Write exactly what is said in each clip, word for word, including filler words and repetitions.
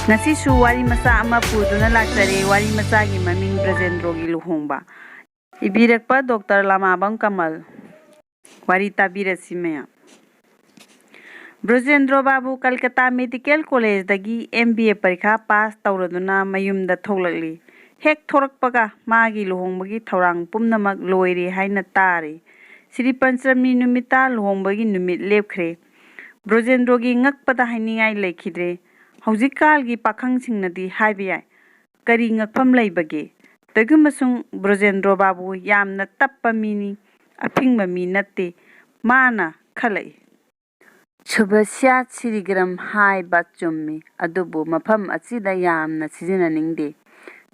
ꯉꯁꯤꯁꯨ ꯋꯥꯔꯤ ꯃꯆꯥ ꯑꯃ ꯄꯨꯗꯨꯅ ꯂꯥꯛꯆꯔꯦ꯫ ꯋꯥꯔꯤ ꯃꯆꯥꯒꯤ ꯃꯃꯤꯡ ꯕ꯭ꯔꯖꯦꯟꯗ꯭ꯔꯣꯒꯤ ꯂꯨꯍꯣꯡꯕ꯫ ꯏꯕꯤꯔꯛꯄ ꯗꯣꯛꯇꯔ ꯂꯥꯃꯥꯕꯝ ꯀꯃꯜ꯫ ꯋꯥꯔꯤ ꯇꯥꯕꯤꯔꯁꯤ ꯃꯌꯥꯝ꯫ ꯕ꯭ꯔꯖꯦꯟꯗ꯭ꯔꯣ ꯕꯥꯕꯨ ꯀꯜꯀꯇꯥ ꯃꯦꯗꯤꯀꯦꯜ ꯀꯣꯂꯦꯖꯇꯒꯤ ꯑꯦꯝ ꯕꯤ ꯑꯦ ꯄꯔꯤꯈꯥ ꯄꯥꯁ ꯇꯧꯔꯗꯨꯅ ꯃꯌꯨꯝꯗ ꯊꯣꯛꯂꯛꯂꯤ꯫ ꯍꯦꯛ ꯊꯣꯔꯛꯄꯒ ꯃꯥꯒꯤ ꯂꯨꯍꯣꯡꯕꯒꯤ ꯊꯧꯔꯥꯡ ꯄꯨꯝꯅꯃꯛ ꯂꯣꯏꯔꯦ ꯍꯥꯏꯅ ꯇꯥꯔꯦ꯫ ꯁ꯭ꯔꯤ ꯄꯟꯆꯃꯤ ꯅꯨꯃꯤꯠꯇ ꯂꯨꯍꯣꯡꯕꯒꯤ ꯅꯨꯃꯤꯠ ꯂꯦꯞꯈ꯭ꯔꯦ꯫ ꯕ꯭ꯔꯖꯦꯟꯗ꯭ꯔꯣꯒꯤ ꯉꯛꯄꯗ ꯍꯥꯏꯅꯤꯡꯉꯥꯏ ꯂꯩꯈꯤꯗ꯭ꯔꯦ꯫ ꯍꯧꯖꯤꯛꯀꯥꯜꯒꯤ ꯄꯥꯈꯪꯁꯤꯡꯅꯗꯤ ꯍꯥꯏꯕ ꯌꯥꯏ, "ꯀꯔꯤ ꯉꯛꯐꯝ ꯂꯩꯕꯒꯦ? ꯇꯩꯒꯨꯝꯕꯁꯨꯡ ꯕ꯭ꯔꯖꯦꯟꯗ꯭ꯔꯣ ꯕꯥꯕꯨ ꯌꯥꯝꯅ ꯇꯞꯄ ꯃꯤꯅꯤ, ꯑꯐꯤꯡꯕ ꯃꯤ ꯅꯠꯇꯦ", ꯃꯥꯅ ꯈꯜꯂꯛꯏ꯫ ꯁꯨꯚꯁ꯭ꯌꯥ ꯁꯤꯔꯤꯒ꯭ꯔꯝ ꯍꯥꯏꯕ ꯆꯨꯝꯃꯤ, ꯑꯗꯨꯕꯨ ꯃꯐꯝ ꯑꯁꯤꯗ ꯌꯥꯝꯅ ꯁꯤꯖꯤꯟꯅꯅꯤꯡꯗꯦ꯫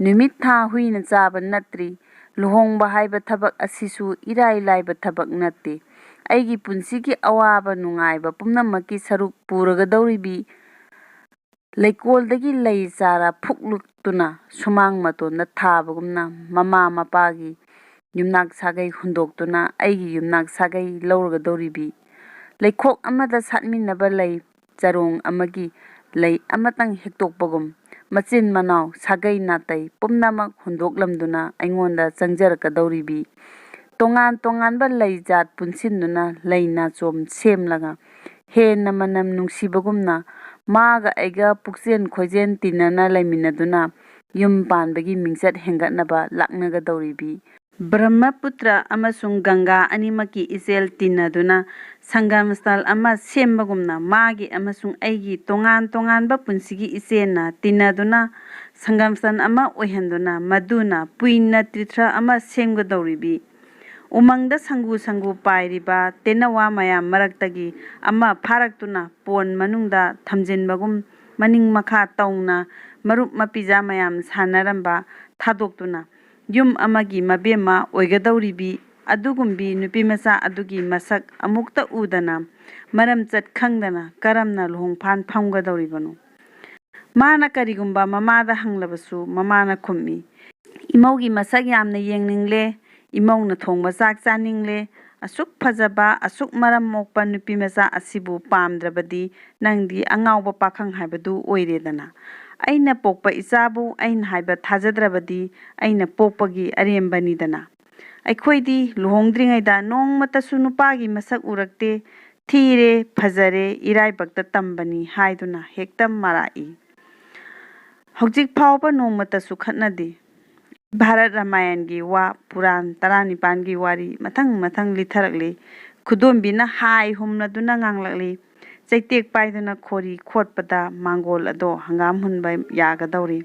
ꯅꯨꯃꯤꯠ ꯊꯥ ꯍꯨꯏꯅ ꯆꯥꯕ ꯅꯠꯇ꯭ꯔꯤ꯫ ꯂꯨꯍꯣꯡꯕ ꯍꯥꯏꯕ ꯊꯕꯛ ꯑꯁꯤꯁꯨ ꯏꯔꯥꯏ ꯂꯥꯏꯕ ꯊꯕꯛ ꯅꯠꯇꯦ꯫ ꯑꯩꯒꯤ ꯄꯨꯟꯁꯤꯒꯤ ꯑꯋꯥꯕ ꯅꯨꯡꯉꯥꯏꯕ ꯄꯨꯝꯅꯃꯛꯀꯤ ꯁꯔꯨꯛ ꯄꯨꯔꯒꯗꯧꯔꯤꯕꯤ ꯂꯩꯀꯣꯜꯗꯒꯤ ꯂꯩ ꯆꯥꯔ ꯐꯨꯛꯂꯨꯛꯇꯨꯅ ꯁꯨꯃꯥꯡ ꯃꯇꯣꯟꯗ ꯊꯥꯕꯒꯨꯝꯅ ꯃꯃꯥ ꯃꯄꯥꯒꯤ ꯌꯨꯝꯅꯥꯛ ꯁꯥꯒꯩ ꯍꯨꯟꯗꯣꯛꯇꯨꯅ ꯑꯩꯒꯤ ꯌꯨꯝꯅꯥꯛ ꯁꯥꯒꯩ ꯂꯧꯔꯒꯗꯧꯔꯤꯕꯤ ꯂꯩꯈꯣꯛ ꯑꯃꯗ ꯁꯥꯠꯃꯤꯟꯅꯕ ꯂꯩ ꯆꯔꯣꯡ ꯑꯃꯒꯤ ꯂꯩ ꯑꯃꯇꯪ ꯍꯦꯛꯇꯣꯛꯄꯒꯨꯝ ꯃꯆꯤꯟ ꯃꯅꯥꯎ ꯁꯥꯒꯩ ꯅꯥꯇꯩ ꯄꯨꯝꯅꯃꯛ ꯍꯨꯟꯗꯣꯛꯂꯝꯗꯨꯅ ꯑꯩꯉꯣꯟꯗ ꯆꯪꯖꯔꯛꯀꯗꯧꯔꯤꯕꯤ ꯇꯣꯉꯥꯟ ꯇꯣꯉꯥꯟꯕ ꯂꯩ ꯖꯥꯠ ꯄꯨꯟꯁꯤꯟꯗꯨꯅ ꯂꯩ ꯅꯥꯆꯣꯝ ꯁꯦꯝꯂꯒ ꯍꯦꯟꯅ ꯃꯅꯝ ꯅꯨꯡꯁꯤꯕꯒꯨꯝꯅ ꯃꯥꯒ ꯑꯩꯒ ꯄꯨꯛꯆꯦꯟ ꯈꯣꯏꯖꯦꯟ ꯇꯤꯟꯅꯅ ꯂꯩꯃꯤꯟꯅꯗꯨꯅ ꯌꯨꯝ ꯄꯥꯟꯕꯒꯤ ꯃꯤꯡꯆꯠ ꯍꯦꯟꯒꯠꯅꯕ ꯂꯥꯛꯅꯒꯗꯧꯔꯤꯕꯤ ꯕ꯭ꯔꯍ꯭ꯃꯄꯨꯇ꯭ꯔ ꯑꯃꯁꯨꯡ ꯒꯪꯒꯥ ꯑꯅꯤꯃꯛꯀꯤ ꯏꯆꯦꯜ ꯇꯤꯟꯅꯗꯨꯅ ꯁꯪꯒꯝ ꯁ꯭ꯊꯜ ꯑꯃ ꯁꯦꯝꯕꯒꯨꯝꯅ ꯃꯥꯒꯤ ꯑꯃꯁꯨꯡ ꯑꯩꯒꯤ ꯇꯣꯉꯥꯟ ꯇꯣꯉꯥꯟꯕ ꯄꯨꯟꯁꯤꯒꯤ ꯏꯆꯦꯜꯅ ꯇꯤꯟꯅꯗꯨꯅ ꯁꯪꯒꯝ ꯁ꯭ꯊꯜ ꯑꯃ ꯑꯣꯏꯍꯟꯗꯨꯅ ꯃꯗꯨꯅ ꯄꯨꯏꯅ ꯇꯤꯔꯊ ꯑꯃ ꯁꯦꯝꯒꯗꯧꯔꯤꯕꯤ ꯎꯃꯪꯗ ꯁꯪꯒꯨ ꯁꯪꯒꯨ ꯄꯥꯏꯔꯤꯕ ꯇꯦꯅꯋꯥ ꯃꯌꯥꯝ ꯃꯔꯛꯇꯒꯤ ꯑꯃ ꯐꯥꯔꯛꯇꯨꯅ ꯄꯣꯟ ꯃꯅꯨꯡꯗ ꯊꯝꯖꯤꯟꯕꯒꯨꯝ ꯃꯅꯤꯡ ꯃꯈꯥ ꯇꯧꯅ ꯃꯔꯨꯞ ꯃꯄꯤꯖꯥ ꯃꯌꯥꯝ ꯁꯥꯟꯅꯔꯝꯕ ꯊꯥꯗꯣꯛꯇꯨꯅ ꯌꯨꯝ ꯑꯃꯒꯤ ꯃꯕꯦꯝꯃ ꯑꯣꯏꯒꯗꯧꯔꯤꯕꯤ ꯑꯗꯨꯒꯨꯝꯕꯤ ꯅꯨꯄꯤꯃꯆꯥ ꯑꯗꯨꯒꯤ ꯃꯁꯛ ꯑꯃꯨꯛꯇ ꯎꯗꯅ ꯃꯔꯝꯆꯠ ꯈꯪꯗꯅ ꯀꯔꯝꯅ ꯂꯨꯍꯣꯡꯐꯥꯟ ꯐꯝꯒꯗꯧꯔꯤꯕꯅꯣ? ꯃꯥꯅ ꯀꯔꯤꯒꯨꯝꯕ ꯃꯃꯥꯗ ꯍꯪꯂꯕꯁꯨ ꯃꯃꯥꯅ ꯈꯨꯝꯃꯤ, "ꯏꯃꯧꯒꯤ ꯃꯁꯛ ꯌꯥꯝꯅ ꯌꯦꯡꯅꯤꯡꯂꯦ, ꯏꯃꯧꯅ ꯊꯣꯡꯕ ꯆꯥꯛ ꯆꯥꯅꯤꯡꯂꯦ, ꯑꯁꯨꯛ ꯐꯖꯕ, ꯑꯁꯨꯛ ꯃꯔꯝ ꯃꯣꯛꯄ ꯅꯨꯄꯤ ꯃꯆꯥ ꯑꯁꯤꯕꯨ ꯄꯥꯝꯗ꯭ꯔꯕꯗꯤ ꯅꯪꯗꯤ ꯑꯉꯥꯎꯕ ꯄꯥꯈꯪ ꯍꯥꯏꯕꯗꯨ ꯑꯣꯏꯔꯦꯗꯅ꯫ ꯑꯩꯅ ꯄꯣꯛꯄ ꯏꯆꯥꯕꯨ ꯑꯩꯅ ꯍꯥꯏꯕ ꯊꯥꯖꯗ꯭ꯔꯕꯗꯤ ꯑꯩꯅ ꯄꯣꯛꯄꯒꯤ ꯑꯔꯦꯝꯕꯅꯤꯗꯅ꯫ ꯑꯩꯈꯣꯏꯗꯤ ꯂꯨꯍꯣꯡꯗ꯭ꯔꯤꯉꯩꯗ ꯅꯣꯡꯃꯇꯁꯨ ꯅꯨꯄꯥꯒꯤ ꯃꯁꯛ ꯎꯔꯛꯇꯦ꯫ "ꯊꯤꯔꯦ, ꯐꯖꯔꯦ, ꯏꯔꯥꯏꯕꯛꯇ ꯇꯝꯕꯅꯤ" ꯍꯥꯏꯗꯨꯅ ꯍꯦꯛꯇ ꯃꯔꯥꯛꯏ꯫ ꯍꯧꯖꯤꯛ ꯐꯥꯎꯕ ꯅꯣꯡꯃꯇꯁꯨ ꯈꯠꯅꯗꯦ꯫ ꯚꯥꯔꯠ ꯔꯥꯃꯥꯌꯟꯒꯤ ꯋꯥ, ꯄꯨꯔꯥꯟ ꯇꯔꯥꯅꯤꯄꯥꯟꯒꯤ ꯋꯥꯔꯤ ꯃꯊꯪ ꯃꯊꯪ ꯂꯤꯊꯔꯛꯂꯤ꯫ ꯈꯨꯗꯣꯝꯕꯤꯅ ꯍꯥꯏ ꯍꯨꯝꯂꯗꯨꯅ ꯉꯥꯡꯂꯛꯂꯤ꯫ ꯆꯩꯇꯦꯛ ꯄꯥꯏꯗꯨꯅ ꯈꯣꯔꯤ ꯈꯣꯠꯄꯗ ꯃꯥꯡꯒꯣꯜ ꯑꯗꯣ ꯍꯪꯒꯥꯝ ꯍꯨꯟꯕ ꯌꯥꯒꯗꯧꯔꯤ꯫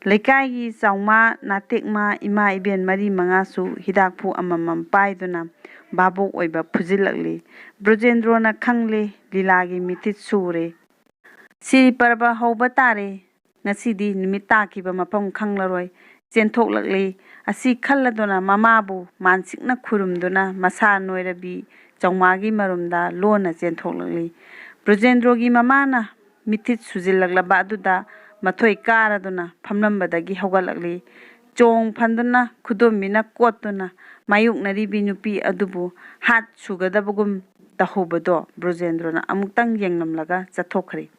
ꯂꯩꯀꯥꯏꯒꯤ ꯆꯥꯎꯃ, ꯅꯥꯇꯦꯛꯃ, ꯏꯃꯥ ꯏꯕꯦꯟ ꯃꯔꯤ ꯃꯉꯥꯁꯨ ꯍꯤꯗꯥꯛꯐꯨ ꯑꯃꯃꯝ ꯄꯥꯏꯗꯨꯅ ꯚꯥꯕꯣꯛ ꯑꯣꯏꯕ ꯐꯨꯖꯤꯜꯂꯛꯂꯤ꯫ ꯕ꯭ꯔꯣꯖꯦꯟꯗ꯭ꯔꯣꯅ ꯈꯪꯂꯦ, ꯂꯤꯂꯥꯒꯤ ꯃꯤꯊꯤꯠ ꯁꯨꯔꯦ꯫ ꯁꯤꯔꯤ ꯄꯔꯕ ꯍꯧꯕ ꯇꯥꯔꯦ꯫ ꯉꯁꯤꯗꯤ ꯅꯨꯃꯤꯠ ꯇꯥꯈꯤꯕ ꯃꯐꯝ ꯈꯪꯂꯔꯣꯏ꯫ ꯆꯦꯟꯊꯣꯛꯂꯛꯂꯤ꯫ ꯑꯁꯤ ꯈꯜꯂꯗꯨꯅ ꯃꯃꯥꯕꯨ ꯃꯥꯟꯁꯤꯛꯅ ꯈꯨꯔꯨꯝꯗꯨꯅ ꯃꯁꯥ ꯅꯣꯏꯔꯕꯤ ꯆꯧꯃꯥꯒꯤ ꯃꯔꯨꯝꯗ ꯂꯣꯟꯅ ꯆꯦꯟꯊꯣꯛꯂꯛꯂꯤ꯫ ꯕ꯭ꯔꯖꯦꯟꯗ꯭ꯔꯣꯒꯤ ꯃꯃꯥꯅ ꯃꯤꯊꯤꯠ ꯁꯨꯖꯤꯜꯂꯛꯂꯕ ꯑꯗꯨꯗ ꯃꯊꯣꯏ ꯀꯥꯔꯗꯨꯅ ꯐꯝꯂꯝꯕꯗꯒꯤ ꯍꯧꯒꯠꯂꯛꯂꯤ꯫ ꯆꯣꯡ ꯐꯟꯗꯨꯅ ꯈꯨꯗꯣꯝꯕꯤꯅ ꯀꯣꯠꯇꯨꯅ ꯃꯥꯌꯣꯛꯅꯔꯤꯕꯤ ꯅꯨꯄꯤ ꯑꯗꯨꯕꯨ ꯍꯥꯠ ꯁꯨꯒꯗꯕꯒꯨꯝ ꯇꯧꯍꯧꯕꯗꯣ ꯕ꯭ꯔꯖꯦꯟꯗ꯭ꯔꯣꯅ ꯑꯃꯨꯛꯇꯪ ꯌꯦꯡꯂꯝꯂꯒ ꯆꯠꯊꯣꯛꯈ꯭ꯔꯦ꯫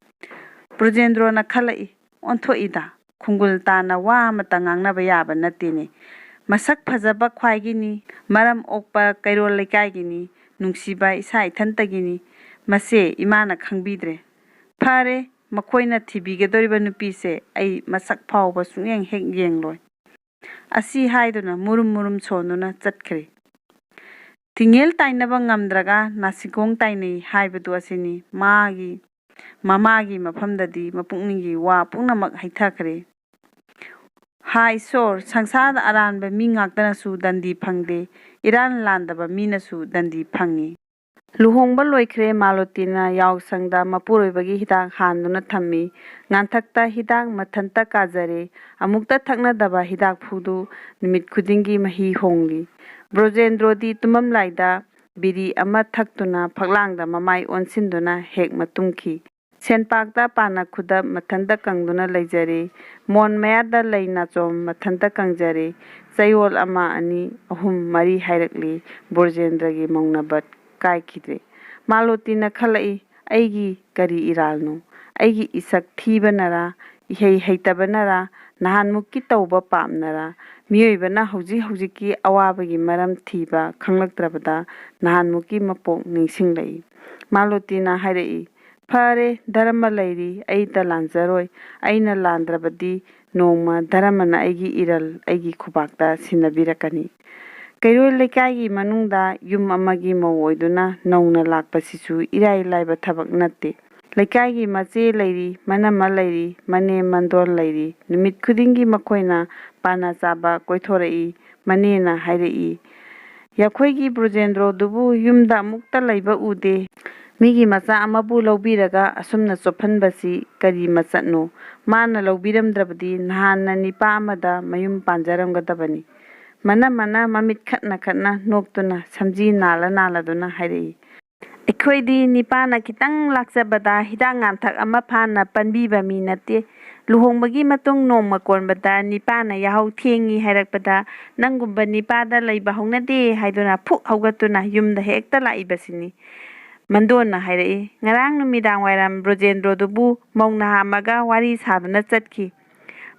ꯕ꯭ꯔꯖꯦꯟꯗ꯭ꯔꯣꯅ ꯈꯜꯂꯛꯏ, "ꯑꯣꯟꯊꯣꯛꯏꯗ, ꯈꯨꯡꯒꯨꯜ ꯇꯥꯅ ꯋꯥ ꯑꯃꯇ ꯉꯥꯡꯅꯕ ꯌꯥꯕ ꯅꯠꯇꯦꯅꯦ꯫ ꯃꯁꯛ ꯐꯖꯕ ꯈ꯭ꯋꯥꯏꯒꯤꯅꯤ, ꯃꯔꯝ ꯑꯣꯛꯄ ꯀꯩꯔꯣꯜ ꯂꯩꯀꯥꯏꯒꯤꯅꯤ, ꯅꯨꯡꯁꯤꯕ ꯏꯁꯥ ꯏꯊꯟꯇꯒꯤꯅꯤ꯫ ꯃꯁꯦ ꯏꯃꯥꯅ ꯈꯪꯕꯤꯗ꯭ꯔꯦ꯫ ꯐꯔꯦ, ꯃꯈꯣꯏꯅ ꯊꯤꯕꯤꯒꯗꯧꯔꯤꯕ ꯅꯨꯄꯤꯁꯦ ꯑꯩ ꯃꯁꯛ ꯐꯥꯎꯕ ꯁꯨꯡꯌꯦꯡ ꯍꯦꯛ ꯌꯦꯡꯂꯣꯏ"꯫ ꯑꯁꯤ ꯍꯥꯏꯗꯨꯅ ꯃꯨꯔꯨꯝ ꯃꯨꯔꯨꯝ ꯁꯣꯟꯗꯨꯅ ꯆꯠꯈ꯭ꯔꯦ꯫ ꯊꯤꯡꯉꯦꯜ ꯇꯥꯏꯅꯕ ꯉꯝꯗ꯭ꯔꯒ ꯅꯥꯁꯤꯒꯣꯡ ꯇꯥꯏꯅꯩ ꯍꯥꯏꯕꯗꯨ ꯑꯁꯤꯅꯤ꯫ ꯃꯥꯒꯤ, ꯃꯃꯥꯒꯤ ꯃꯐꯝꯗꯗꯤ ꯃꯄꯨꯛꯅꯤꯡꯒꯤ ꯋꯥ ꯄꯨꯝꯅꯃꯛ ꯍꯩꯊꯈ꯭ꯔꯦ꯫ ꯍꯥ ꯏꯁꯣꯔ, ꯁꯪꯁꯥꯔꯗ ꯑꯔꯥꯟꯕ ꯃꯤ ꯉꯥꯛꯇꯅꯁꯨ ꯗꯟꯗꯤ ꯐꯪꯗꯦ, ꯏꯔꯥꯟ ꯂꯥꯟꯗꯕ ꯃꯤꯅꯁꯨ ꯗꯟꯗꯤ ꯐꯪꯉꯤ꯫ ꯂꯨꯍꯣꯡꯕ ꯂꯣꯏꯈ꯭ꯔꯦ꯫ ꯃꯥꯂꯣꯇꯤꯅ ꯌꯥꯎꯁꯪꯗ ꯃꯄꯨꯔꯣꯏꯕꯒꯤ ꯍꯤꯗꯥꯛ ꯍꯥꯟꯗꯨꯅ ꯊꯝꯃꯤ꯫ ꯉꯥꯟꯊꯛꯇ ꯍꯤꯗꯥꯛ ꯃꯊꯟꯇ ꯀꯥꯖꯔꯦ꯫ ꯑꯃꯨꯛꯇ ꯊꯛꯅꯗꯕ ꯍꯤꯗꯥꯛꯐꯨꯗꯨ ꯅꯨꯃꯤꯠ ꯈꯨꯗꯤꯡꯒꯤ ꯃꯍꯤ ꯍꯣꯡꯂꯤ꯫ ꯕ꯭ꯔꯣꯖꯦꯟꯗ꯭ꯔꯣꯗꯤ ꯇꯨꯝꯃꯝꯂꯥꯏꯗ ꯕꯤꯔꯤ ꯑꯃ ꯊꯛꯇꯨꯅ ꯐꯛꯂꯥꯡꯗ ꯃꯃꯥꯏ ꯑꯣꯟꯁꯤꯟꯗꯨꯅ ꯍꯦꯛ ꯃꯇꯨꯝꯈꯤ꯫ ꯁꯦꯟꯄꯥꯛꯇ ꯄꯥꯅ ꯈꯨꯗꯞ ꯃꯊꯟꯇ ꯀꯪꯗꯨꯅ ꯂꯩꯖꯔꯤ꯫ ꯃꯣꯟ ꯃꯌꯥꯗ ꯂꯩ ꯅꯥꯆꯣꯝ ꯃꯊꯟꯇ ꯀꯪꯖꯔꯤ꯫ ꯆꯌꯣꯜ ꯑꯃ, ꯑꯅꯤ, ꯑꯍꯨꯝ, ꯃꯔꯤ ꯍꯥꯏꯔꯛꯂꯤ ꯕ꯭ꯔꯣꯖꯦꯟꯗ꯭ꯔꯒꯤ ꯃꯧꯅꯕꯠ ꯀꯥꯏꯈꯤꯗ꯭ꯔꯦ꯫ ꯃꯥꯂꯣꯇꯤꯅ ꯈꯜꯂꯛꯏ, "ꯑꯩꯒꯤ ꯀꯔꯤ ꯏꯔꯥꯜꯅꯣ? ꯑꯩꯒꯤ ꯏꯁꯛ ꯊꯤꯕꯅꯔꯥ, ꯏꯍꯩ ꯍꯩꯇꯕꯅꯔꯥ, ꯅꯍꯥꯟꯃꯨꯛꯀꯤ ꯇꯧꯕ ꯄꯥꯞꯅꯔꯥ?" ꯃꯤꯑꯣꯏꯕꯅ ꯍꯧꯖꯤꯛ ꯍꯧꯖꯤꯛꯀꯤ ꯑꯋꯥꯕꯒꯤ ꯃꯔꯝ ꯊꯤꯕ ꯈꯪꯂꯛꯇ꯭ꯔꯕꯗ ꯅꯍꯥꯟꯃꯨꯛꯀꯤ ꯃꯄꯣꯛ ꯅꯤꯡꯁꯤꯡꯂꯛꯏ꯫ ꯃꯥꯂꯣꯇꯤꯅ ꯍꯥꯏꯔꯛꯏ, "ꯐꯔꯦ, ꯙꯔꯃ ꯂꯩꯔꯤ, ꯑꯩꯇ ꯂꯥꯟꯖꯔꯣꯏ꯫ ꯑꯩꯅ ꯂꯥꯟꯗ꯭ꯔꯕꯗꯤ ꯅꯣꯡꯃ ꯙꯔꯃꯅ ꯑꯩꯒꯤ ꯏꯔꯜ ꯑꯩꯒꯤ ꯈꯨꯕꯥꯛꯇ ꯁꯤꯟꯅꯕꯤꯔꯛꯀꯅꯤ꯫" ꯀꯩꯔꯣꯏ ꯂꯩꯀꯥꯏꯒꯤ ꯃꯅꯨꯡꯗ ꯌꯨꯝ ꯑꯃꯒꯤ ꯃꯧ ꯑꯣꯏꯗꯨꯅ ꯅꯧꯅ ꯂꯥꯛꯄꯁꯤꯁꯨ ꯏꯔꯥꯏ ꯂꯥꯏꯕ ꯊꯕꯛ ꯅꯠꯇꯦ꯫ ꯂꯩꯀꯥꯏꯒꯤ ꯃꯆꯦ ꯂꯩꯔꯤ, ꯃꯅꯝꯃ ꯂꯩꯔꯤ, ꯃꯅꯦꯝ ꯃꯟꯗꯣꯟ ꯂꯩꯔꯤ꯫ ꯅꯨꯃꯤꯠ ꯈꯨꯗꯤꯡꯒꯤ ꯃꯈꯣꯏꯅ ꯄꯥꯅ ꯆꯥꯕ ꯀꯣꯏꯊꯣꯔꯛꯏ꯫ ꯃꯅꯦꯅ ꯍꯥꯏꯔꯛꯏ, "ꯌꯥꯈꯣꯏꯒꯤ ꯕ꯭ꯔꯣꯖꯦꯟꯗ꯭ꯔꯣꯗꯨꯕꯨ ꯌꯨꯝꯗ ꯑꯃꯨꯛꯇ ꯂꯩꯕ ꯎꯗꯦ꯫ ꯃꯤꯒꯤ ꯃꯆꯥ ꯑꯃꯕꯨ ꯂꯧꯕꯤꯔꯒ ꯑꯁꯨꯝꯅ ꯆꯣꯞꯍꯟꯕꯁꯤ ꯀꯔꯤ ꯃꯆꯠꯅꯣ? ꯃꯥꯅ ꯂꯧꯕꯤꯔꯝꯗ꯭ꯔꯕꯗꯤ ꯅꯍꯥꯟꯅ ꯅꯤꯄꯥ ꯑꯃꯗ ꯃꯌꯨꯝ ꯄꯥꯟꯖꯔꯝꯒꯗꯕꯅꯤ꯫" ꯃꯅꯝꯃꯅ ꯃꯃꯤꯠ ꯈꯠꯅ ꯈꯠꯅ ꯅꯣꯛꯇꯨꯅ ꯁꯝꯖꯤ ꯅꯥꯜꯂ ꯅꯥꯜꯂꯗꯨꯅ ꯍꯥꯏꯔꯛꯏ, "ꯑꯩꯈꯣꯏꯗꯤ ꯅꯤꯄꯥꯅ ꯈꯤꯇꯪ ꯂꯥꯛꯆꯕꯗ ꯍꯤꯗꯥꯛ ꯉꯥꯟꯊꯛ ꯑꯃ ꯐꯥꯅ ꯄꯟꯕꯤꯕ ꯃꯤ ꯅꯠꯇꯦ꯫ ꯂꯨꯍꯣꯡꯕꯒꯤ ꯃꯇꯨꯡ ꯅꯣꯡꯃ ꯀꯣꯟꯕꯗ ꯅꯤꯄꯥꯅ ꯌꯥꯍꯧ ꯊꯦꯡꯉꯤ ꯍꯥꯏꯔꯛꯄꯗ ꯅꯪꯒꯨꯝꯕ ꯅꯤꯄꯥꯗ ꯂꯩꯕ ꯍꯧꯅꯗꯦ ꯍꯥꯏꯗꯨꯅ ꯐꯨꯛ ꯍꯧꯒꯠꯇꯨꯅ ꯌꯨꯝꯗ ꯍꯦꯛꯇ ꯂꯥꯛꯏꯕꯁꯤꯅꯤ꯫" ꯃꯟꯗꯣꯟꯅ ꯍꯥꯏꯔꯛꯏ, "ꯉꯔꯥꯡ ꯅꯨꯃꯤꯗꯥꯡ ꯋꯥꯏꯔꯝ ꯕ꯭ꯔꯣꯖꯦꯟꯗ꯭ꯔꯣꯗꯨꯕꯨ ꯃꯧ ꯅꯍꯥ ꯑꯃꯒ ꯋꯥꯔꯤ ꯁꯥꯗꯨꯅ ꯆꯠꯈꯤ꯫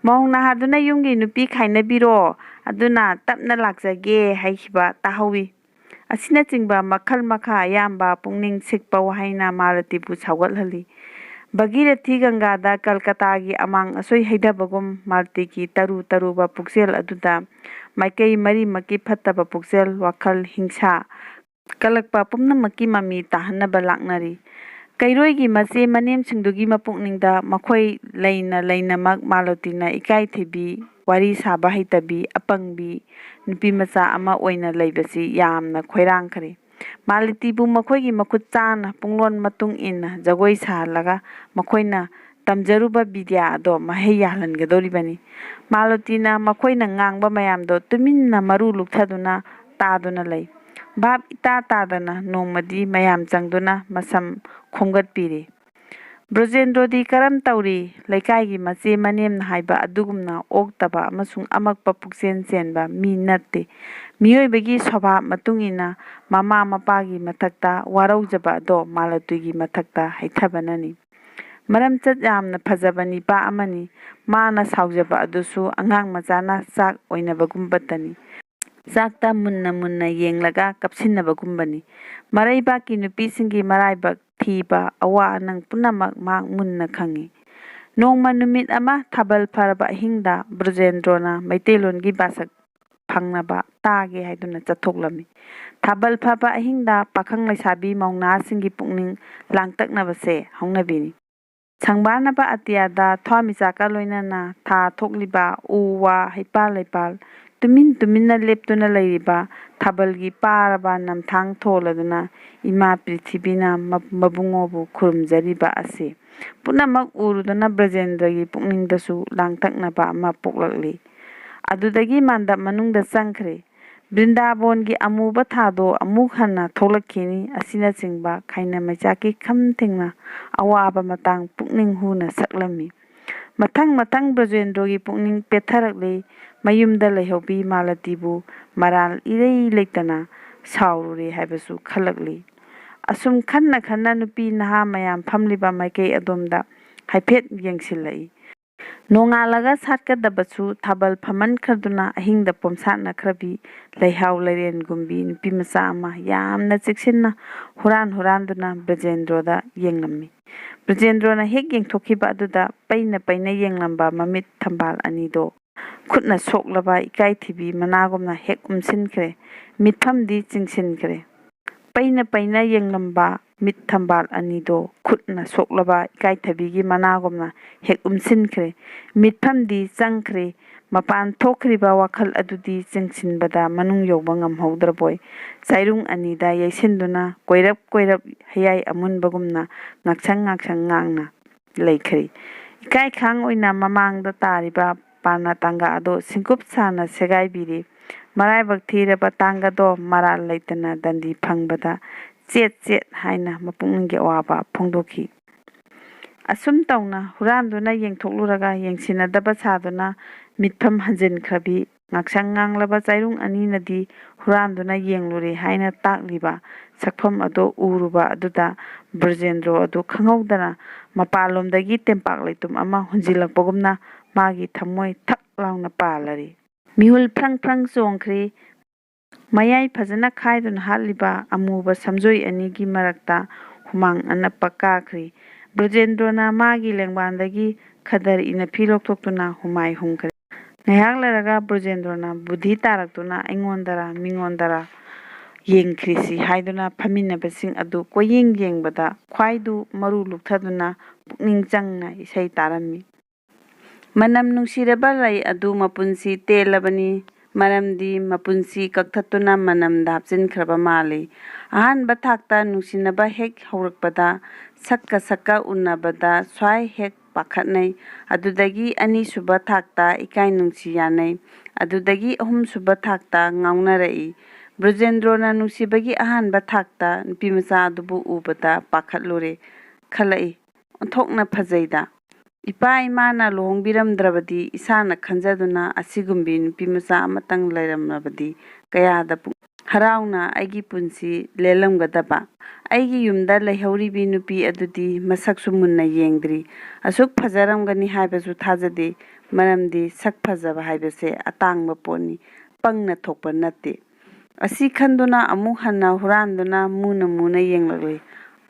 ꯃꯧ ꯅꯍꯥꯗꯨꯅ ꯌꯨꯝꯒꯤ ꯅꯨꯄꯤ ꯈꯥꯏꯅꯕꯤꯔꯣ, ꯑꯗꯨꯅ ꯇꯞꯅ ꯂꯥꯛꯆꯒꯦ ꯍꯥꯏꯈꯤꯕ ꯇꯥꯍꯧꯏ꯫" ꯑꯁꯤꯅꯆꯤꯡꯕ ꯃꯈꯜ ꯃꯈꯥ ꯑꯌꯥꯝꯕ ꯄꯨꯛꯅꯤꯡ ꯁꯤꯛꯄ ꯋꯥꯍꯩꯅ ꯃꯥꯂꯇꯤꯕꯨ ꯁꯥꯎꯒꯠꯍꯜꯂꯤ꯫ ꯚꯒꯤꯔꯊꯤ ꯒꯪꯒꯥꯗ ꯀꯜꯀꯇꯥꯒꯤ ꯑꯃꯥꯡ ꯑꯁꯣꯏ ꯍꯩꯊꯕꯒꯨꯝ ꯃꯥꯂꯇꯤꯒꯤ ꯇꯔꯨ ꯇꯔꯨꯕ ꯄꯨꯛꯆꯦꯜ ꯑꯗꯨꯗ ꯃꯥꯏꯀꯩ ꯃꯔꯤꯃꯛꯀꯤ ꯐꯠꯇꯕ ꯄꯨꯛꯆꯦꯜ, ꯋꯥꯈꯜ, ꯍꯤꯡꯁꯥ ꯀꯜꯂꯛꯄ ꯄꯨꯝꯅꯃꯛꯀꯤ ꯃꯃꯤ ꯇꯥꯍꯟꯅꯕ ꯂꯥꯛꯅꯔꯤ꯫ ꯀꯩꯔꯣꯏꯒꯤ ꯃꯆꯦ ꯃꯅꯦꯝꯁꯤꯡꯗꯨꯒꯤ ꯃꯄꯨꯛꯅꯤꯡꯗ ꯃꯈꯣꯏ ꯂꯩꯅ ꯂꯩꯅꯃꯛ ꯃꯥꯂꯣꯇꯤꯅ ꯏꯀꯥꯏ ꯊꯤꯕꯤ, ꯋꯥꯔꯤ ꯁꯥꯕ ꯍꯩꯇꯕꯤ, ꯑꯄꯪꯕꯤ ꯅꯨꯄꯤ ꯃꯆꯥ ꯑꯃ ꯑꯣꯏꯅ ꯂꯩꯕꯁꯤ ꯌꯥꯝꯅ ꯈꯣꯏꯔꯥꯡꯈ꯭ꯔꯦ꯫ ꯃꯥꯂꯇꯤꯕꯨ ꯃꯈꯣꯏꯒꯤ ꯃꯈꯨꯠ ꯆꯥꯅ ꯄꯨꯡꯂꯣꯟ ꯃꯇꯨꯡ ꯏꯟꯅ ꯖꯒꯣꯏ ꯁꯥꯍꯜꯂꯒ ꯃꯈꯣꯏꯅ ꯇꯝꯖꯔꯨꯕ ꯕꯤꯗ꯭ꯌꯥ ꯑꯗꯣ ꯃꯍꯩ ꯌꯥꯜꯍꯟꯒꯗꯧꯔꯤꯕꯅꯤ꯫ ꯃꯥꯂꯣꯇꯤꯅ ꯃꯈꯣꯏꯅ ꯉꯥꯡꯕ ꯃꯌꯥꯝꯗꯣ ꯇꯨꯃꯤꯟꯅ ꯃꯔꯨ ꯂꯨꯛꯊꯗꯨꯅ ꯇꯥꯗꯨꯅ ꯂꯩ꯫ ꯚꯥꯞ ꯏꯇꯥ ꯇꯥꯗꯅ ꯅꯣꯡꯃꯗꯤ ꯃꯌꯥꯝ ꯆꯪꯗꯨꯅ ꯃꯁꯝ ꯈꯣꯝꯒꯠꯄꯤꯔꯦ꯫ ꯕ꯭ꯔꯖꯦꯟꯗ꯭ꯔꯣꯗꯤ ꯀꯔꯝ ꯇꯧꯔꯤ? ꯂꯩꯀꯥꯏꯒꯤ ꯃꯆꯦ ꯃꯅꯦꯝꯅ ꯍꯥꯏꯕ ꯑꯗꯨꯒꯨꯝꯅ ꯑꯣꯛꯇꯕ ꯑꯃꯁꯨꯡ ꯑꯃꯛꯄ ꯄꯨꯛꯆꯦꯜ ꯆꯦꯟꯕ ꯃꯤ ꯅꯠꯇꯦ꯫ ꯃꯤꯑꯣꯏꯕꯒꯤ ꯁ꯭ꯋꯚꯥꯕ ꯃꯇꯨꯡ ꯏꯟꯅ ꯃꯃꯥ ꯃꯄꯥꯒꯤ ꯃꯊꯛꯇ ꯋꯥꯔꯧꯖꯕ ꯑꯗꯣ ꯃꯥꯂꯇꯤꯒꯤ ꯃꯊꯛꯇ ꯍꯩꯊꯕꯅꯅꯤ꯫ ꯃꯔꯝꯆꯠ ꯌꯥꯝꯅ ꯐꯖꯕ ꯅꯤꯄꯥ ꯑꯃꯅꯤ꯫ ꯃꯥꯅ ꯁꯥꯎꯖꯕ ꯑꯗꯨꯁꯨ ꯑꯉꯥꯡ ꯃꯆꯥꯅ ꯆꯥꯛ ꯑꯣꯏꯅꯕꯒꯨꯝꯕꯇꯅꯤ꯫ ꯆꯥꯛꯇ ꯃꯨꯟꯅ ꯃꯨꯟꯅ ꯌꯦꯡꯂꯒ ꯀꯞꯁꯤꯟꯅꯕꯒꯨꯝꯕꯅꯤ꯫ ꯃꯔꯩꯕꯥꯛꯀꯤ ꯅꯨꯄꯤꯁꯤꯡꯒꯤ ꯃꯔꯥꯏꯕꯛ ꯊꯤꯕ, ꯑꯋꯥ ꯑꯅꯪ ꯄꯨꯝꯅꯃꯛ ꯃꯍꯥꯛ ꯃꯨꯟꯅ ꯈꯪꯏ꯫ ꯅꯣꯡꯃ ꯅꯨꯃꯤꯠ ꯑꯃ ꯊꯥꯕꯜ ꯐꯔꯕ ꯑꯍꯤꯡꯗ ꯕ꯭ꯔꯖꯦꯟꯗ꯭ꯔꯣꯅ ꯃꯩꯇꯩꯂꯣꯟꯒꯤ ꯕꯥꯁꯛ ꯐꯪꯅꯕ ꯇꯥꯒꯦ ꯍꯥꯏꯗꯨꯅ ꯆꯠꯊꯣꯛꯂꯝꯃꯤ꯫ ꯊꯥꯕꯜ ꯐꯕ ꯑꯍꯤꯡꯗ ꯄꯥꯈꯪ ꯂꯩꯁꯥꯕꯤ ꯃꯧꯅꯥꯁꯤꯡꯒꯤ ꯄꯨꯛꯅꯤꯡ ꯂꯥꯡꯇꯛꯅꯕꯁꯦ ꯍꯧꯅꯕꯤꯅꯤ꯫ ꯁꯪꯕꯥꯅꯕ ꯑꯇꯤꯌꯥꯗ ꯊꯋꯥꯟꯃꯤꯆꯥꯛꯀ ꯂꯣꯏꯅꯅ ꯊꯥ ꯊꯣꯛꯂꯤꯕ, ꯎ ꯋꯥ, ꯍꯩꯄꯥꯜ ꯂꯩꯄꯥꯜ, ꯇꯨꯃꯤꯟ ꯇꯨꯃꯤꯟꯅ ꯂꯦꯞꯇꯨꯅ ꯂꯩꯔꯤꯕ ꯊꯥꯕꯜꯒꯤ ꯄꯥꯔꯕ ꯅꯝꯊꯥꯡ ꯊꯣꯜꯂꯗꯨꯅ ꯏꯃꯥ ꯄ꯭ꯔꯤꯊꯤꯕꯤꯅ ꯃ-, ꯃꯕꯨꯡꯉꯣꯕꯨ ꯈꯨꯔꯨꯝꯖꯔꯤꯕ ꯑꯁꯤ ꯄꯨꯝꯅꯃꯛ ꯎꯔꯨꯗꯨꯅ ꯕ꯭ꯔꯖꯦꯟꯗ꯭ꯔꯒꯤ ꯄꯨꯛꯅꯤꯡꯗꯁꯨ ꯂꯥꯡꯇꯛꯅꯕ ꯑꯃ ꯄꯣꯛꯂꯛꯂꯤ꯫ ꯑꯗꯨꯗꯒꯤ ꯃꯥꯟꯗꯞ ꯃꯅꯨꯡꯗ ꯆꯪꯈ꯭ꯔꯦ꯫ ꯕ꯭ꯔꯤꯟꯗꯥꯕꯣꯟꯒꯤ ꯑꯃꯨꯕ ꯊꯥꯗꯣ ꯑꯃꯨꯛ ꯍꯟꯅ ꯊꯣꯛꯂꯛꯈꯤꯅꯤ ꯑꯁꯤꯅꯆꯤꯡꯕ ꯈꯥꯏꯅ ꯃꯩꯆꯥꯛꯀꯤ ꯈꯝ ꯊꯦꯡꯅ ꯑꯋꯥꯕ ꯃꯇꯥꯡ ꯄꯨꯛꯅꯤꯡ ꯍꯨꯅ ꯁꯛꯂꯝꯃꯤ꯫ ꯃꯊꯪ ꯃꯊꯪ ꯕ꯭ꯔꯖꯦꯟꯗ꯭ꯔꯣꯒꯤ ꯄꯨꯛꯅꯤꯡ ꯄꯦꯠꯊꯔꯛꯂꯤ꯫ ꯃꯌꯨꯝꯗ ꯂꯩꯍꯧꯕꯤ ꯃꯥꯂꯇꯤꯕꯨ ꯃꯔꯥꯜ ꯏꯔꯩ ꯂꯩꯇꯅ ꯁꯥꯎꯔꯨꯔꯦ ꯍꯥꯏꯕꯁꯨ ꯈꯜꯂꯛꯂꯤ꯫ ꯑꯁꯨꯝ ꯈꯟꯅ ꯈꯟꯅ ꯅꯨꯄꯤ ꯅꯍꯥ ꯃꯌꯥꯝ ꯐꯝꯂꯤꯕ ꯃꯥꯏꯀꯩ ꯑꯗꯣꯝꯗ ꯍꯥꯏꯐꯦꯠ ꯌꯦꯡꯁꯤꯜꯂꯛꯏ꯫ ꯅꯣꯡꯉꯥꯜꯂꯒ ꯁꯥꯠꯀꯗꯕꯁꯨ ꯊꯥꯕꯜ ꯐꯝꯃꯟꯈ꯭ꯔꯗꯨꯅ ꯑꯍꯤꯡꯗ ꯄꯣꯝꯁꯥꯠꯅꯈ꯭ꯔꯕꯤ ꯂꯩꯍꯥꯎ ꯂꯩꯔꯦꯟꯒꯨꯝꯕꯤ ꯅꯨꯄꯤ ꯃꯆꯥ ꯑꯃ ꯌꯥꯝꯅ ꯆꯦꯛꯁꯤꯟꯅ ꯍꯨꯔꯥꯟ ꯍꯨꯔꯥꯟꯗꯨꯅ ꯕ꯭ꯔꯖꯦꯟꯗ꯭ꯔꯣꯗ ꯌꯦꯡꯂꯝꯃꯤ꯫ ꯕ꯭ꯔꯖꯦꯟꯗ꯭ꯔꯣꯅ ꯍꯦꯛ ꯌꯦꯡꯊꯣꯛꯈꯤꯕ ꯑꯗꯨꯗ ꯄꯩꯅ ꯄꯩꯅ ꯌꯦꯡꯂꯝꯕ ꯃꯃꯤꯠ ꯊꯝꯕꯥꯜ ꯑꯅꯤꯗꯣ ꯈꯨꯠꯅ ꯁꯣꯛꯂꯕ ꯏꯀꯥꯏꯊꯤꯕꯤ ꯃꯅꯥꯒꯨꯝꯅ ꯍꯦꯛ ꯎꯝꯁꯤꯟꯈ꯭ꯔꯦ꯫ ꯃꯤꯠꯐꯝꯗꯤ ꯆꯤꯡꯁꯤꯟꯈ꯭ꯔꯦ꯫ ꯄꯩꯅ ꯄꯩꯅ ꯌꯦꯡꯂꯝꯕ ꯃꯤꯠ ꯊꯝꯕꯥꯜ ꯑꯅꯤꯗꯣ ꯈꯨꯠꯅ ꯁꯣꯛꯂꯕ ꯏꯀꯥꯏꯊꯕꯤꯒꯤ ꯃꯅꯥꯒꯨꯝꯅ ꯍꯦꯛ ꯎꯝꯁꯤꯟꯈ꯭ꯔꯦ꯫ ꯃꯤꯠꯐꯝꯗꯤ ꯆꯪꯈ꯭ꯔꯦ꯫ ꯃꯄꯥꯟ ꯊꯣꯛꯈ꯭ꯔꯤꯕ ꯋꯥꯈꯜ ꯑꯗꯨꯗꯤ ꯆꯤꯡꯁꯤꯟꯕꯗ ꯃꯅꯨꯡ ꯌꯧꯕ ꯉꯝꯍꯧꯗ꯭ꯔꯕꯣꯏ ꯆꯥꯏꯔꯨꯡ ꯑꯅꯤꯗ ꯌꯩꯁꯤꯟꯗꯨꯅ ꯀꯣꯏꯔꯞ ꯀꯣꯏꯔꯞ ꯍꯌꯥꯏ ꯑꯃꯨꯟꯕꯒꯨꯝꯅ ꯉꯥꯛꯁꯪ ꯉꯥꯛꯁꯪ ꯉꯥꯡꯅ ꯂꯩꯈ꯭ꯔꯦ꯫ ꯏꯀꯥꯏ ꯈꯥꯡ ꯑꯣꯏꯅ ꯃꯃꯥꯡꯗ ꯇꯥꯔꯤꯕ ꯄꯥꯅꯥ ꯇꯥꯡꯒ ꯑꯗꯣ ꯁꯤꯡꯀꯨꯞ ꯁꯥꯅ ꯁꯦꯒꯥꯏꯕꯤꯔꯦ꯫ ꯃꯔꯥꯏꯕꯛ ꯊꯤꯔꯕ ꯇꯥꯡꯒꯗꯣ ꯃꯔꯥꯜ ꯂꯩꯇꯅ ꯗꯟꯗꯤ ꯐꯪꯕꯗ ꯆꯦꯠ ꯆꯦꯠ ꯍꯥꯏꯅ ꯃꯄꯨꯛꯅꯤꯡꯒꯤ ꯑꯋꯥꯕ ꯐꯣꯡꯗꯣꯛꯈꯤ꯫ ꯑꯁꯨꯝ ꯇꯧꯅ ꯍꯨꯔꯥꯟꯗꯨꯅ ꯌꯦꯡꯊꯣꯛꯂꯨꯔꯒ ꯌꯦꯡꯁꯤꯟꯅꯗꯕ ꯁꯥꯗꯨꯅ ꯃꯤꯠꯐꯝ ꯍꯟꯖꯤꯟꯈ꯭ꯔꯕꯤ ꯉꯥꯛꯁꯪ ꯉꯥꯡꯂꯕ ꯆꯩꯔꯨꯡ ꯑꯅꯤꯅꯗꯤ ꯍꯨꯔꯥꯟꯗꯨꯅ ꯌꯦꯡꯂꯨꯔꯦ ꯍꯥꯏꯅ ꯇꯥꯛꯂꯤꯕ ꯁꯛꯐꯝ ꯑꯗꯨ ꯎꯔꯨꯕ ꯑꯗꯨꯗ ꯕ꯭ꯔꯖꯦꯟꯗ꯭ꯔꯣ ꯑꯗꯨ ꯈꯪꯍꯧꯗꯅ ꯃꯄꯥꯟꯂꯣꯝꯗꯒꯤ ꯇꯦꯝꯄꯥꯛ ꯂꯩꯇꯨꯝ ꯑꯃ ꯍꯨꯟꯖꯤꯜꯂꯛꯄꯒꯨꯝꯅ ꯃꯥꯒꯤ ꯊꯃꯣꯏ ꯊꯛ ꯂꯥꯎꯅ ꯄꯥꯜꯂꯔꯤ꯫ ꯃꯤꯍꯨꯜ ꯐ꯭ꯔꯪ ꯐ꯭ꯔꯪ ꯆꯣꯡꯈ꯭ꯔꯤ꯫ ꯃꯌꯥꯏ ꯐꯖꯅ ꯈꯥꯏꯗꯨꯅ ꯍꯥꯠꯂꯤꯕ ꯑꯃꯨꯕ ꯁꯝꯖꯣꯏ ꯑꯅꯤꯒꯤ ꯃꯔꯛꯇ ꯍꯨꯃꯥꯡ ꯑꯅꯞꯄ ꯀꯥꯈ꯭ꯔꯤ꯫ ꯕ꯭ꯔꯖꯦꯟꯗ꯭ꯔꯣꯅ ꯃꯥꯒꯤ ꯂꯦꯡꯕꯥꯟꯗꯒꯤ ꯈꯗꯔ ꯏꯅꯐꯤ ꯂꯧꯊꯣꯛꯇꯨꯅ ꯍꯨꯃꯥꯏ ꯍꯨꯝꯈ꯭ꯔꯦ꯫ ꯉꯥꯏꯍꯥꯛ ꯂꯩꯔꯒ ꯕ꯭ꯔꯖꯦꯟꯗ꯭ꯔꯣꯅ ꯕꯨꯙꯤ ꯇꯥꯔꯛꯇꯨꯅ ꯑꯩꯉꯣꯟꯗꯔ ꯃꯤꯉꯣꯟꯗꯔ ꯌꯦꯡꯈ꯭ꯔꯤꯁꯤ ꯍꯥꯏꯗꯨꯅ ꯐꯝꯃꯤꯟꯅꯕꯁꯤꯡ ꯑꯗꯨ ꯀꯣꯏꯌꯦꯡ ꯌꯦꯡꯕꯗ ꯈ꯭ꯋꯥꯏꯗꯨ ꯃꯔꯨ ꯂꯨꯞꯊꯗꯨꯅ ꯄꯨꯛꯅꯤꯡ ꯆꯪꯅ ꯏꯁꯩ ꯇꯥꯔꯝꯃꯤ꯫ ꯃꯅꯝ ꯅꯨꯡꯁꯤꯔꯕ ꯂꯩ ꯑꯗꯨ ꯃꯄꯨꯟꯁꯤ ꯇꯦꯜꯂꯕꯅꯤ, ꯃꯔꯝꯗꯤ ꯃꯄꯨꯟꯁꯤ ꯀꯛꯊꯠꯇꯨꯅ ꯃꯅꯝꯗ ꯍꯥꯞꯆꯤꯟꯈ꯭ꯔꯕ ꯃꯥꯜꯂꯤ꯫ ꯑꯍꯥꯟꯕ ꯊꯥꯛꯇ ꯅꯨꯡꯁꯤꯅꯕ ꯍꯦꯛ ꯍꯧꯔꯛꯄꯗ, ꯁꯛꯀ ꯁꯛꯀ ꯎꯅꯕꯗ ꯁ꯭ꯋꯥꯏ ꯍꯦꯛ ꯄꯥꯈꯠꯅꯩ꯫ ꯑꯗꯨꯗꯒꯤ ꯑꯅꯤꯁꯨꯕ ꯊꯥꯛꯇ ꯏꯀꯥꯏ ꯅꯨꯡꯁꯤ ꯌꯥꯅꯩ꯫ ꯑꯗꯨꯗꯒꯤ ꯑꯍꯨꯝꯁꯨꯕ ꯊꯥꯛꯇ ꯉꯥꯎꯅꯔꯛꯏ꯫ ꯕ꯭ꯔꯖꯦꯟꯗ꯭ꯔꯣꯅ ꯅꯨꯡꯁꯤꯕꯒꯤ ꯑꯍꯥꯟꯕ ꯊꯥꯛꯇ ꯅꯨꯄꯤꯃꯆꯥ ꯑꯗꯨꯕꯨ ꯎꯕꯗ ꯄꯥꯈꯠꯂꯨꯔꯦ꯫ ꯈꯜꯂꯛꯏ, "ꯑꯣꯟꯊꯣꯛꯅ ꯐꯖꯩꯗ꯫ ꯏꯄꯥ ꯏꯃꯥꯅ ꯂꯨꯍꯣꯡꯕꯤꯔꯝꯗ꯭ꯔꯕꯗꯤ ꯏꯁꯥꯅ ꯈꯟꯖꯗꯨꯅ ꯑꯁꯤꯒꯨꯝꯕꯤ ꯅꯨꯄꯤꯃꯆꯥ ꯑꯃꯇꯪ ꯂꯩꯔꯝꯂꯕꯗꯤ ꯀꯌꯥꯗ ꯄꯨꯛ-, ꯍꯔꯥꯎꯅ ꯑꯩꯒꯤ ꯄꯨꯟꯁꯤ ꯂꯦꯜꯂꯝꯒꯗꯕ꯫ ꯑꯩꯒꯤ ꯌꯨꯝꯗ ꯂꯩꯍꯧꯔꯤꯕꯤ ꯅꯨꯄꯤ ꯑꯗꯨꯗꯤ ꯃꯁꯛꯁꯨ ꯃꯨꯟꯅ ꯌꯦꯡꯗ꯭ꯔꯤ꯫ ꯑꯁꯨꯛ ꯐꯖꯔꯝꯒꯅꯤ ꯍꯥꯏꯕꯁꯨ ꯊꯥꯖꯗꯦ, ꯃꯔꯝꯗꯤ ꯁꯛ ꯐꯖꯕ ꯍꯥꯏꯕꯁꯦ ꯑꯇꯥꯡꯕ ꯄꯣꯠꯅꯤ, ꯄꯪꯅ ꯊꯣꯛꯄ ꯅꯠꯇꯦ"꯫ ꯑꯁꯤ ꯈꯟꯗꯨꯅ ꯑꯃꯨꯛ ꯍꯟꯅ ꯍꯨꯔꯥꯟꯗꯨꯅ ꯃꯨꯅ ꯃꯨꯅ ꯌꯦꯡꯂꯛꯂꯤ꯫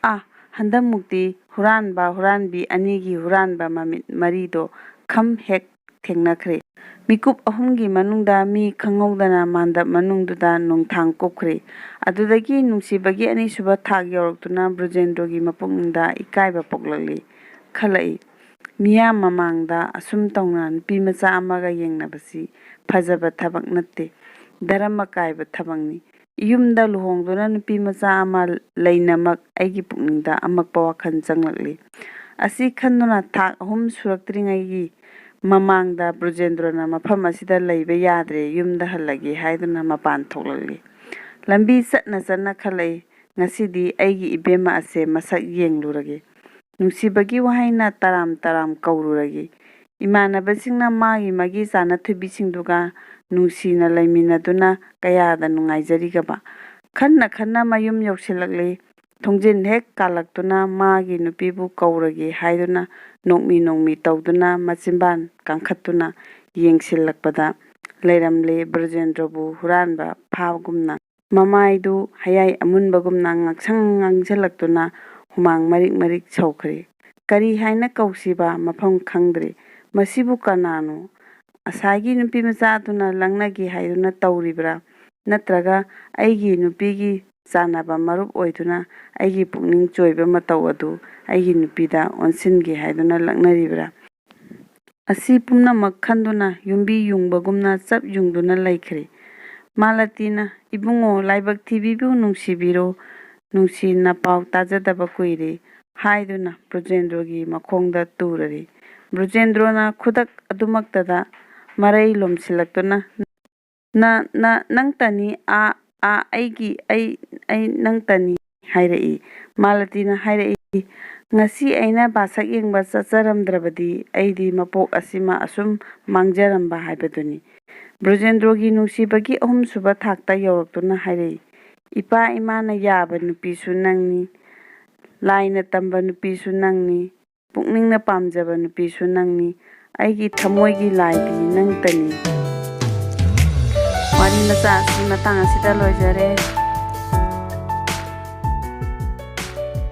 ꯑꯥ, ꯍꯟꯗꯛꯃꯨꯛꯇꯤ ꯍꯨꯔꯥꯟꯕ ꯍꯨꯔꯥꯟꯕꯤ ꯑꯅꯤꯒꯤ ꯍꯨꯔꯥꯟꯕ ꯃꯃꯤꯠ ꯃꯔꯤꯗꯣ ꯈꯝ ꯍꯦꯛ ꯊꯦꯡꯅꯈ꯭ꯔꯦ꯫ ꯃꯤꯀꯨꯞ ꯑꯍꯨꯝꯒꯤ ꯃꯅꯨꯡꯗ ꯃꯤ ꯈꯪꯍꯧꯗꯅ ꯃꯥꯟꯗꯞ ꯃꯅꯨꯡꯗꯨꯗ ꯅꯣꯡꯊꯥꯡ ꯀꯨꯞꯈ꯭ꯔꯦ꯫ ꯑꯗꯨꯗꯒꯤ ꯅꯨꯡꯁꯤꯕꯒꯤ ꯑꯅꯤꯁꯨꯕ ꯊꯥꯛ ꯌꯧꯔꯛꯇꯨꯅ ꯕ꯭ꯔꯖꯦꯟꯗ꯭ꯔꯣꯒꯤ ꯃꯄꯨꯛꯅꯤꯡꯗ ꯏꯀꯥꯏꯕ ꯄꯣꯛꯂꯛꯂꯤ꯫ ꯈꯜꯂꯛꯏ, "ꯃꯤꯌꯥꯝ ꯃꯃꯥꯡꯗ ꯑꯁꯨꯝ ꯇꯧꯅ ꯅꯨꯄꯤ ꯃꯆꯥ ꯑꯃꯒ ꯌꯦꯡꯅꯕꯁꯤ ꯐꯖꯕ ꯊꯕꯛ ꯅꯠꯇꯦ, ꯙꯔꯃ ꯀꯥꯏꯕ ꯊꯕꯛꯅꯤ꯫ ꯌꯨꯝꯗ ꯂꯨꯍꯣꯡꯗꯨꯅ ꯅꯨꯄꯤ ꯃꯆꯥ ꯑꯃ ꯂꯩꯅꯃꯛ ꯑꯩꯒꯤ ꯄꯨꯛꯅꯤꯡꯗ ꯑꯃꯛꯄ ꯋꯥꯈꯜ ꯆꯪꯂꯛꯂꯤ"꯫ ꯑꯁꯤ ꯈꯟꯗꯨꯅ ꯊꯥꯛ ꯑꯍꯨꯝ ꯁꯨꯔꯛꯇ꯭ꯔꯤꯉꯩꯒꯤ ꯃꯃꯥꯡꯗ ꯕ꯭ꯔꯖꯦꯟꯗ꯭ꯔꯣꯅ ꯃꯐꯝ ꯑꯁꯤꯗ ꯂꯩꯕ ꯌꯥꯗ꯭ꯔꯦ, ꯌꯨꯝꯗ ꯍꯜꯂꯒꯦ ꯍꯥꯏꯗꯨꯅ ꯃꯄꯥꯟ ꯊꯣꯛꯂꯛꯂꯤ꯫ ꯂꯝꯕꯤ ꯆꯠꯅ ꯆꯠꯅ ꯈꯜꯂꯛꯏ, "ꯉꯁꯤꯗꯤ ꯑꯩꯒꯤ ꯏꯕꯦꯝꯃ ꯑꯁꯦ ꯃꯁꯛ ꯌꯦꯡꯂꯨꯔꯒꯦ"꯫ ꯅꯨꯡꯁꯤꯕꯒꯤ ꯋꯥꯍꯩꯅ ꯇꯔꯥꯝ ꯇꯔꯥꯝ ꯀꯧꯔꯨꯔꯒꯦ꯫ ꯏꯃꯥꯟꯅꯕꯁꯤꯡꯅ ꯃꯥꯒꯤ ꯃꯥꯒꯤ ꯆꯥꯅ ꯊꯣꯏꯕꯤꯁꯤꯡꯗꯨꯒ ꯅꯨꯡꯁꯤꯅ ꯂꯩꯃꯤꯟꯅꯗꯨꯅ ꯀꯌꯥꯗ ꯅꯨꯡꯉꯥꯏꯖꯔꯤꯒꯕ꯫ ꯈꯟꯅ ꯈꯟꯅ ꯃꯌꯨꯝ ꯌꯧꯁꯤꯜꯂꯛꯂꯤ꯫ ꯊꯣꯡꯖꯤꯟ ꯍꯦꯛ ꯀꯥꯜꯂꯛꯇꯨꯅ ꯃꯥꯒꯤ ꯅꯨꯄꯤꯕꯨ ꯀꯧꯔꯒꯦ ꯍꯥꯏꯗꯨꯅ ꯅꯣꯛꯃꯤ ꯅꯣꯛꯃꯤ ꯇꯧꯗꯨꯅ ꯃꯆꯤꯟꯕꯥꯟ ꯀꯥꯡꯈꯠꯇꯨꯅ ꯌꯦꯡꯁꯤꯜꯂꯛꯄꯗ ꯂꯩꯔꯝꯂꯦ ꯕ꯭ꯔꯖꯦꯟꯗ꯭ꯔꯕꯨ ꯍꯨꯔꯥꯟꯕ ꯐꯥꯕꯒꯨꯝꯅ꯫ ꯃꯃꯥꯏꯗꯨ ꯍꯌꯥꯏ ꯑꯃꯨꯟꯕꯒꯨꯝꯅ ꯉꯥꯡꯁꯪ ꯉꯥꯡꯁꯤꯜꯂꯛꯇꯨꯅ ꯍꯨꯃꯥꯡ ꯃꯔꯤꯛ ꯃꯔꯤꯛ ꯁꯧꯈ꯭ꯔꯦ꯫ ꯀꯔꯤ ꯍꯥꯏꯅ ꯀꯧꯁꯤꯕ ꯃꯐꯝ ꯈꯪꯗ꯭ꯔꯦ꯫ ꯃꯁꯤꯕꯨ ꯀꯅꯥꯅꯣ? ꯉꯁꯥꯏꯒꯤ ꯅꯨꯄꯤ ꯃꯆꯥ ꯑꯗꯨꯅ ꯂꯛꯅꯒꯦ ꯍꯥꯏꯗꯨꯅ ꯇꯧꯔꯤꯕ꯭ꯔꯥ? ꯅꯠꯇ꯭ꯔꯒ ꯑꯩꯒꯤ ꯅꯨꯄꯤꯒꯤ ꯆꯥꯟꯅꯕ ꯃꯔꯨꯞ ꯑꯣꯏꯗꯨꯅ ꯑꯩꯒꯤ ꯄꯨꯛꯅꯤꯡ ꯆꯣꯏꯕ ꯃꯇꯧ ꯑꯗꯨ ꯑꯩꯒꯤ ꯅꯨꯄꯤꯗ ꯑꯣꯟꯁꯤꯟꯒꯦ ꯍꯥꯏꯗꯨꯅ ꯂꯛꯅꯔꯤꯕ꯭ꯔꯥ? ꯑꯁꯤ ꯄꯨꯝꯅꯃꯛ ꯈꯟꯗꯨꯅ ꯌꯨꯝꯕꯤ ꯌꯨꯡꯕꯒꯨꯝꯅ ꯆꯞ ꯌꯨꯡꯗꯨꯅ ꯂꯩꯈ꯭ꯔꯦ꯫ ꯃꯥꯂꯇꯤꯅ, "ꯏꯕꯨꯡꯉꯣ, ꯂꯥꯏꯕꯛ ꯊꯤꯕꯤꯕꯨ ꯅꯨꯡꯁꯤꯕꯤꯔꯣ, ꯅꯨꯡꯁꯤ ꯅꯄꯥꯎ ꯇꯥꯖꯗꯕ ꯀꯨꯏꯔꯦ" ꯍꯥꯏꯗꯨꯅ ꯕ꯭ꯔꯖꯦꯟꯗ꯭ꯔꯣꯒꯤ ꯃꯈꯣꯡꯗ ꯇꯨꯔꯔꯤ꯫ ꯕ꯭ꯔꯖꯦꯟꯗ꯭ꯔꯣꯅ ꯈꯨꯗꯛ ꯑꯗꯨꯃꯛꯇꯗ ꯃꯔꯩ ꯂꯣꯝꯁꯤꯜꯂꯛꯇꯨꯅ, "ꯅ, ꯅ, ꯅꯪꯇꯅꯤ, ꯑꯥ, ꯑꯥ, ꯑꯩꯒꯤ, ꯑꯩ, ꯑꯩ ꯅꯪꯇꯅꯤ" ꯍꯥꯏꯔꯛꯏ꯫ ꯃꯥꯂꯇꯤꯅ ꯍꯥꯏꯔꯛꯏ, "ꯉꯁꯤ ꯑꯩꯅ ꯕꯥꯁꯛ ꯌꯦꯡꯕ ꯆꯠꯆꯔꯝꯗ꯭ꯔꯕꯗꯤ ꯑꯩꯗꯤ ꯃꯄꯣꯛ ꯑꯁꯤꯃ ꯑꯁꯨꯝ ꯃꯥꯡꯖꯔꯝꯕ ꯍꯥꯏꯕꯗꯨꯅꯤ"꯫ ꯕ꯭ꯔꯖꯦꯟꯗ꯭ꯔꯣꯒꯤ ꯅꯨꯡꯁꯤꯕꯒꯤ ꯑꯍꯨꯝꯁꯨꯕ ꯊꯥꯛꯇ ꯌꯧꯔꯛꯇꯨꯅ ꯍꯥꯏꯔꯛꯏ, "ꯏꯄꯥ ꯏꯃꯥꯅ ꯌꯥꯕ ꯅꯨꯄꯤꯁꯨ ꯅꯪꯅꯤ, ꯂꯥꯏꯅ ꯇꯝꯕ ꯅꯨꯄꯤꯁꯨ ꯅꯪꯅꯤ, ꯄꯨꯛꯅꯤꯡꯅ ꯄꯥꯝꯖꯕ ꯅꯨꯄꯤꯁꯨ ꯅꯪꯅꯤ, ꯑꯩꯒꯤ ꯊꯃꯣꯏꯒꯤ ꯂꯥꯏꯗꯤ ꯅꯪꯇꯅꯤ"꯫ ꯋꯥꯔꯤ ꯃꯆꯥ ꯑꯁꯤ ꯃꯇꯥꯡ ꯑꯁꯤꯗ ꯂꯣꯏꯖꯔꯦ꯫